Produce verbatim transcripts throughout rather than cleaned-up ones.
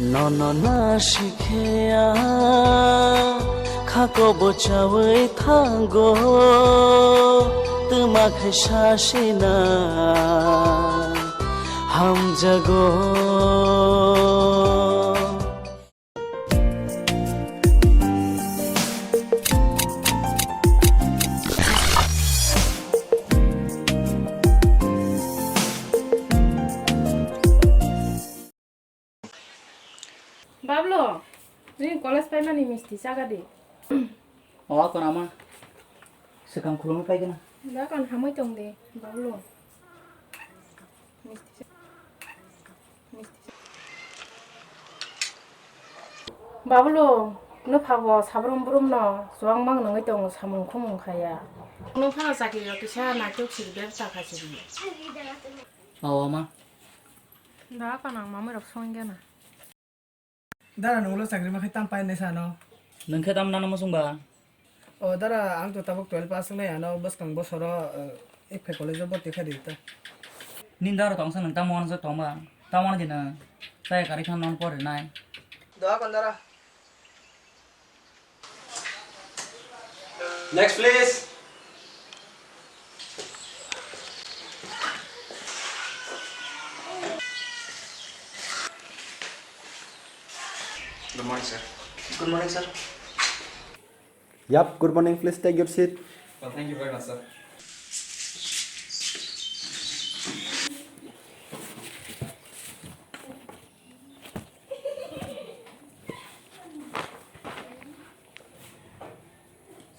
Nono na sikhe a kha kobo chawi thango, twma khai sasina hamjago. Bablo, nini college paimani misti chaga di. O, kon ama. Swkang khulumwi paigwna. Da kon hamwi tong de, Bablo. Misti cha-, misti cha-, Bablo, no phabo sabrum brum no chuwang mang nangwi tongo samung khumung khaya. No phano chakri rok kisa naitok siri bebsa kha siri. O, ama. Da kon ang mamwi rok songwi gana. Dara, nwng ulo chakri ma khe tam painai sano? Nwng khe tam nana muchung ba? O dara, ang to tabuk twelve pass wngnai, ano bwskang bosoro, eh, Iphai college o bhorti kha di ta. Nini dara tong sa nwng tamo uansa tong ba? Tamo uansa di nwng? Chaya kwrwi kha nwng pore nai. Doa kon dara. Next, please. Good morning, sir. Good morning, sir. Yep, good morning. Please take your seat. Well, thank you very much, sir.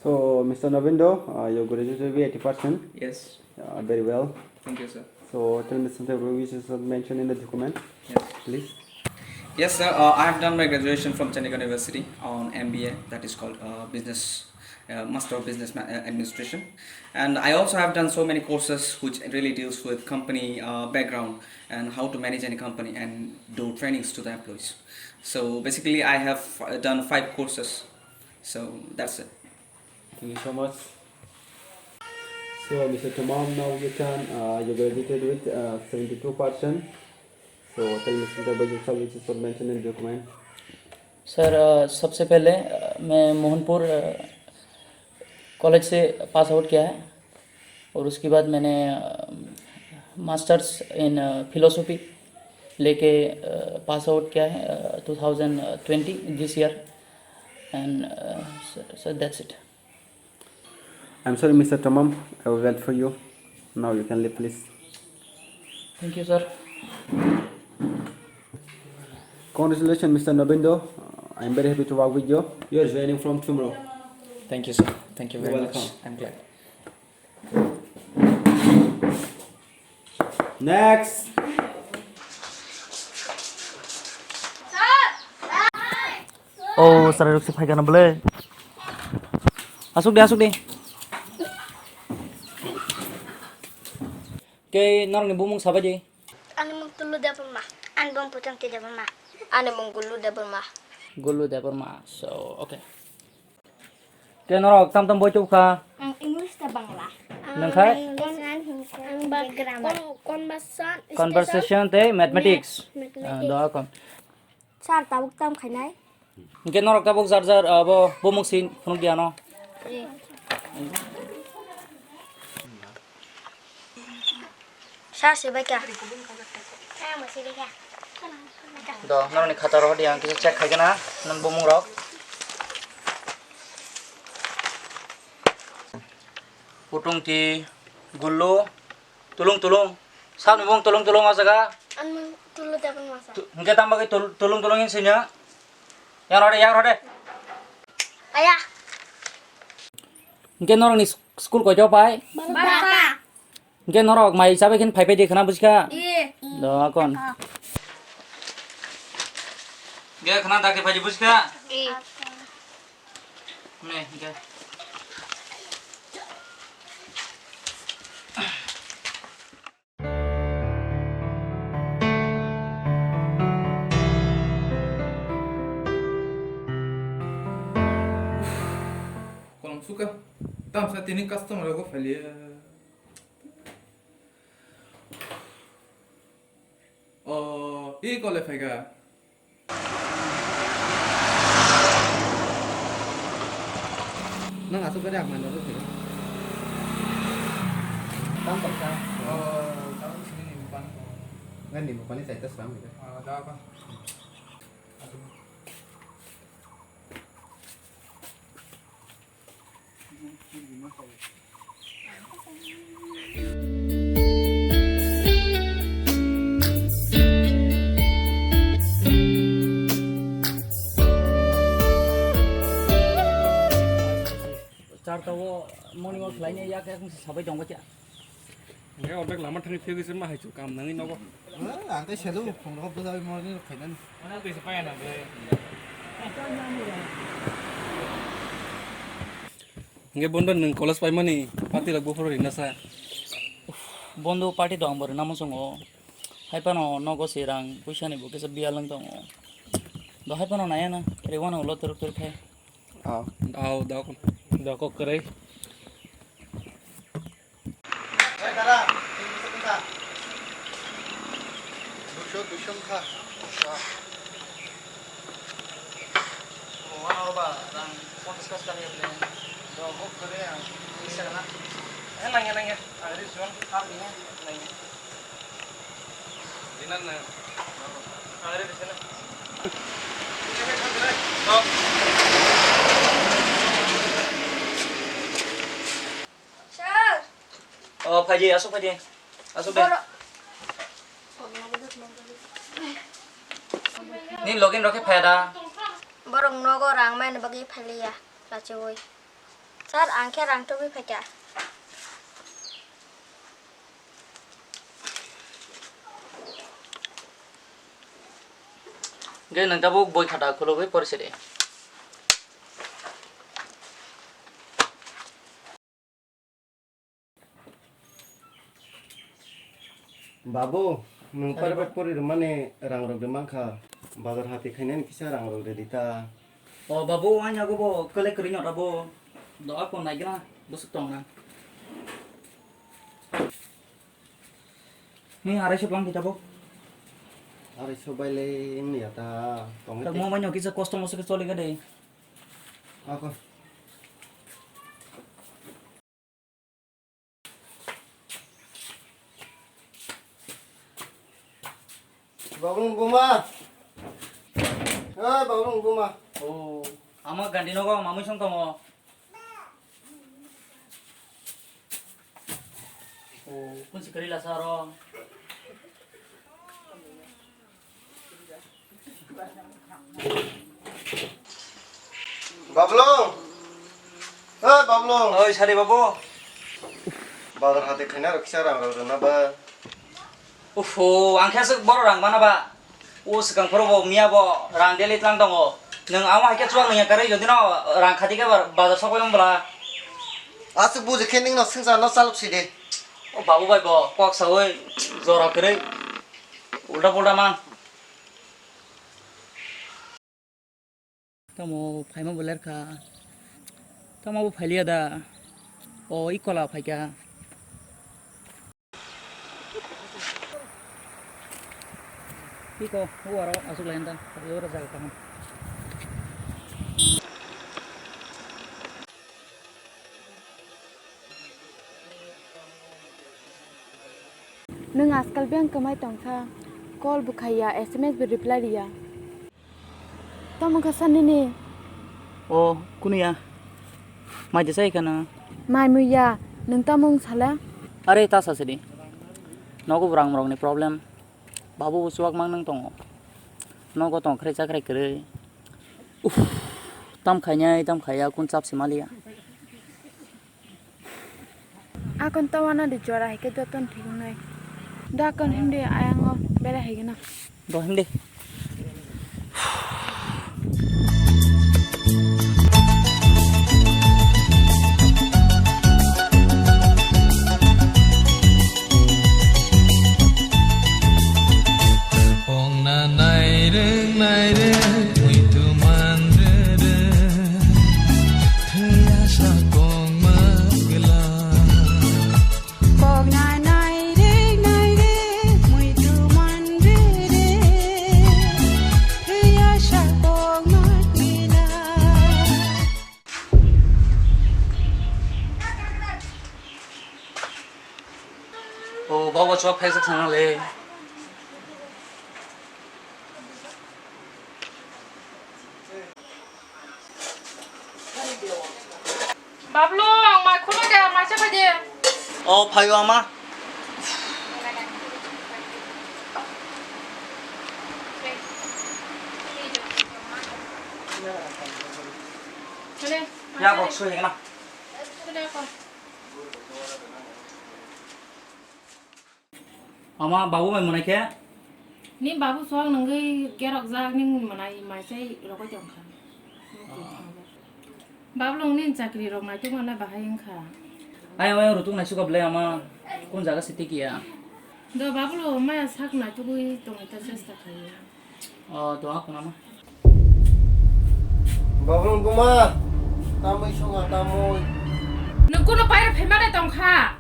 So, Mister Navindo, uh, you graduated with eighty percent. Yes. Uh, very well. Thank you, sir. So, tell me something which is not mentioned in the document, yes, please. Yes, sir. Uh, I have done my graduation from Chandigarh University on M B A, that is called, uh, Business, uh, Master of Business Ma-, uh, Administration. And I also have done so many courses which really deals with company, uh, background and how to manage any company and do trainings to the employees. So basically, I have, uh, done five courses. So that's it. Thank you so much. So, Mister Tamam, now your turn. Uh, you graduated with, uh, seventy-two percent. So, tell me something about yourself, which is not mentioned in document. Sir, अ, सबसे पहले, अ, मैं मोहनपुर, अ, कॉलेज से पास out किया है और उसके बाद मैंने, अ, मास्टर्स इन, अ, फिलोसफी लेके, अ, पास आउट किया है, uh, two thousand twenty, this year. And, uh, so, so that's it. I'm sorry, Mister Tamam, I will wait for you. Now you can leave, please. Thank you, sir. Congratulations, Mister Nabindo. Uh, I'm very happy to work with you. You are joining from tomorrow. Thank you, sir. Thank you very much. You're welcome. I'm glad. Next. Oh, sarai rok se phai kana bole. Asuk de, asuk de. Ke norok ni bumung sabai di. Ani mung Tulu Debbarma. Ani mung Putangti Debbarma. Ani mung Gulu Debbarma. Gulu Debbarma. So, okay. Ke norok tam tam boi tubkha? Ang English ta Bangla. Nang khai? Ang English, ang Hindi, ang ba-, grammar. Con-, conversation, conversation tei mathematics. Math-, mathematics. Ah, doa kon. Sir, tabuk tam khainai? Hingke norok tabuk jar jar, ah, bo, bo mung si phunuk dia no. Eh. Sa se bai kha. Do, norokni khata rohor di, ang kisa check khai gana, nang bumung rok. Putung ti, gullu, tulung tulung. Sabni bumung tulung tulung o jaga. Ang mung tulu dapan masa. Tu-, hingke tamo ke tul-, tulung tulung hin sinya. Yang rode, yang rode. Aya. Hingke norokni sk-, school koito pai? Bata. Hingke norok mai chabai khin phai phai di khna buji kha? Iye. Do akon. Hingke khna dakti phai di buji kha? Iye. Ne, hingke. Kolom suka. Tamsa tini customer rok phailia. O, i kole phaika. Nang asuk kare ang mano rugi. Tam toksa. Oh, tam sini ni bukan. Ngan ni bukan ni saya tas ram gitu. Ah, ada apa? Aduh. Charta o morning walk khlaina yak yak sabai tongba cha. Hingke ordek lama thangwi phiyogwi se ma hai chu kam nangwi nogo. Ah, ang tei selu phungrok bwsa morning walk khainani. Hingke bondo nwng college paimani party rok buphuru rina sa. Bondo party do ang bo rina muchungo. Hai phano nogo se rang puisa ni bo kisa biyal wng tongo. Do hai phano naya na, rewano ulo turuk turuk khai. Aw. Aw, da kon. Da kok kwrwi. Hai dara, tini bisa kungka. Dusho, dusho kha. Oh, ano ba, rang ponchas kas kali ya, ble. Do kok kwrwi ang. Bisa na. Eh, nangya, nangya. Agri zon, kap ini, nangya. Sir. Oh, phaidi, asuk phaidi. Asuk de. Boro-, Ni login rokhe phaya da. Borok nogo rang maina bagwi phaliya, lachiui. Sir, ang khe rang tubui phaikha. Hingke nwng tabuk boi khata khulugwi porsi di. Babu, nwng private pori rwmani rang rok de mankha, bazar hati khainani kisa rang rok redi ta. O babu, ang yago bo kwlai kwrwi no rabo. Do ako naigra bwswk tongna. Ni arai so bang kita bo. Arai so bai le ni ata tong. Tak mo manyo kisa kosto mo se choli ga de. Ako. Babulung buma. Hei, babulung buma. Oh, ama gandi nogo mamui song tongo. Oh, kunsi kari lasa aro. Babulung. Hei, babulung. Oi, sari babu. Bazar hati khaina rok kisa rang rok rwna ba. Uffo, ang khe aswk borok rang mana ba? O swkang phoro bo miya bo rang daily tlang tongo. Nwng amo hai khe chuwak nungya karwi jodi no rang khati khe ba-, bazar sok bai bwla. Aswk buji khe ningno swngchar no chalok si di. O babu bai bo kok sawi jora kwrwi ulta pulta mang. Tamo phaima bo lerkha. Tamo bo phailiya da. O ikola phaikha. Iko, o aro aswk lai da. Oro jaga kaham. Nwng ajkal biyang kwmai tongkha, call bo khaiya, S M S bo reply riya. Tamo wngkha sa nini? O, kunuya. Mai de sai khana. Mai muiya, nwng tamo wng sala? Are ta sa sidi. Nogo bo rang rokni problem. Babu bo chuwak mang nang tongo. Nogo tong khre cha khre kwrwi. Uff, tam khainai, tam khaiya, kun chap se maliya. Akon tawana di jora hai khe joton thik wngnai. Da kon himdi ayango bera hai gana. Do himdi. Ongna naireng naireng muitu manrere, thwiya sa kongma gwla. Kokna naireng naireng muitu manrere, O, babo chwk phaijak sana le. Bablu, ang mai khulma khe, mai cha phaidi. O, phaio ama. Chale, ya, mai box cha. Soi na. Chale, kon. Ama babu mai mwnai khe? Ni babu sok nungwi kerok jak ning mwnai mai sai rokoi tong kha. Babu long nin chakri rok nai tong mane bahai wng kha. Ayang ayang rutuk nai sukab le ama kun jaga siti kiya. Do babu lo maya sak nai tugui tong ta chesta khayo. O, tong ako nama. Babu long buma, tamui songa tamui. Nung kuno paira phemare tong kha.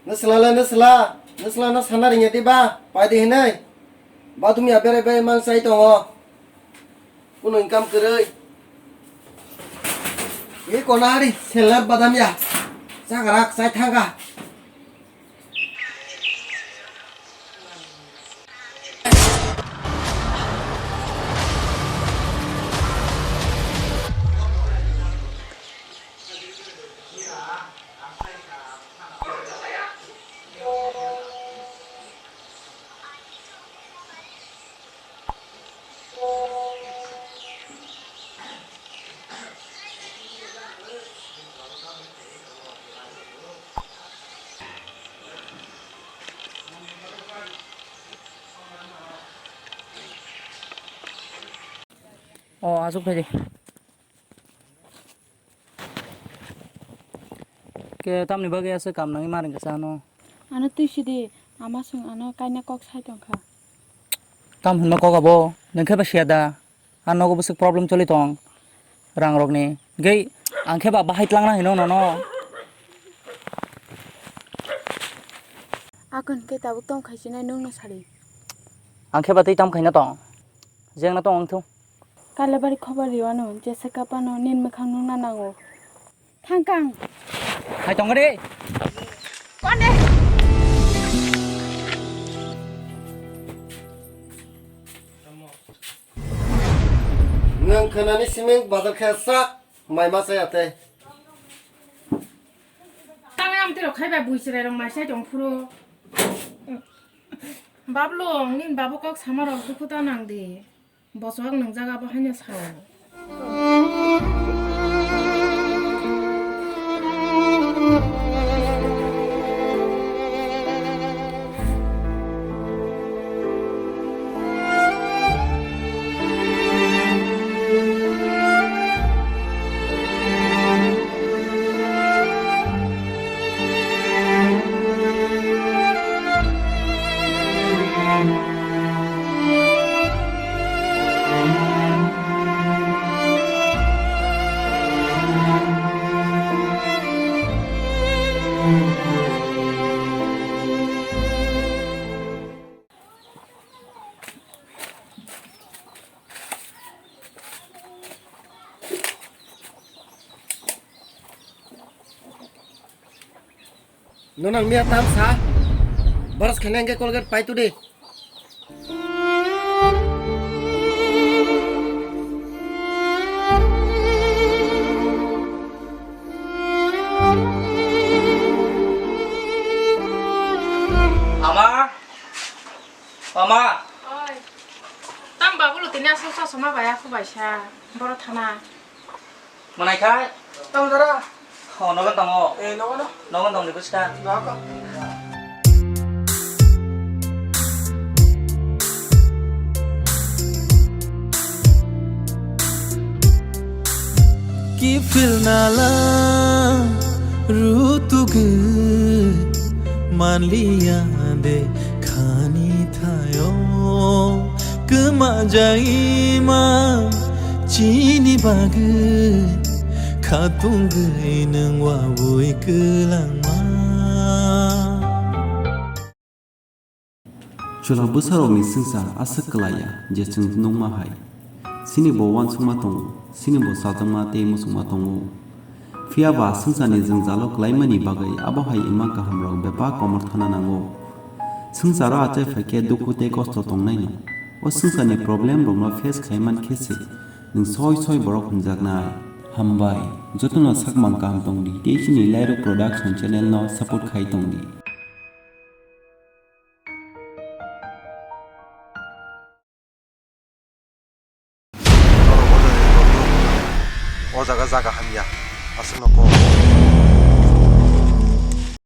Nwsla le nwsla, nwsla no sana ringya di ba, pai di hinui. Ba tumya bere bere mang sai tongo. Kuno income kwrwi. Ni kona hari seller badam ya. Chakrak sai thangka. O, aswk phaidi. Ke tamni bagwi aswk kam nangwi ma ringkha sa ano? Ano twi sidi, ama swng ano kaina kok sai tongkha. Tam hwnma kok abo, nwng khe ba siya da? Ang nogo bwswk problem choli tong, rang rokni. Gei, ang khe ba bahai tlangna hino nono. Akon khe tabuk tong khaisinai nwngno sari. Ang khe ba tei tam khaina tong, jengna tong ang thung. Kailabari khobor riwano, jesa kapano, nin mwkhang nungna nango. Thangkang. Hai tong re. Kone. Nwng khnani siming bazar khe sak mai ma chaya tei. Tang am tiro khaiba bui chwrai rok mai sai tong phuru. Bablo, nin babu kok sama rok dukhu ta nang di. Bosok nwngjak abo haino sao. Nonang miya tam sa. Brush khana hingke Colgate pai tudi. Ama. Mama. Oi. Tam babu lo tini asal sasama bai aku bai sa. Boro thana. Manai khai? Tamo dara. Oh, nogon tongo. Eh, nogon no. Nogon tong di buska. Nogon. Kiphilnala rutugu manliya de khani thayo kwma jaima chini bagwi khatungwi nwng wabwi kwlangma. Chwla bwsarokni swngchar aswk kwlaiya je chwng nukma hai. Chini bo uansukma tongo, chini bo chajakma tei muchungma tongo. Phiya ba swngcharni jwngjalo kwlaimani bagwi abo hai wngma kahamrok bebak komor thana nango. Swngcharo achai phaikhe dukhu tei kosto tongnaino. O swngcharni problem rokno face khai mankhe se nwng soi soi borok hwnjaknai. Hambai, jotono sakmang kaham tongdi tei chini Lairuk Production channel no support khai tongdi. O jaga jaga hamya, aswkno kok.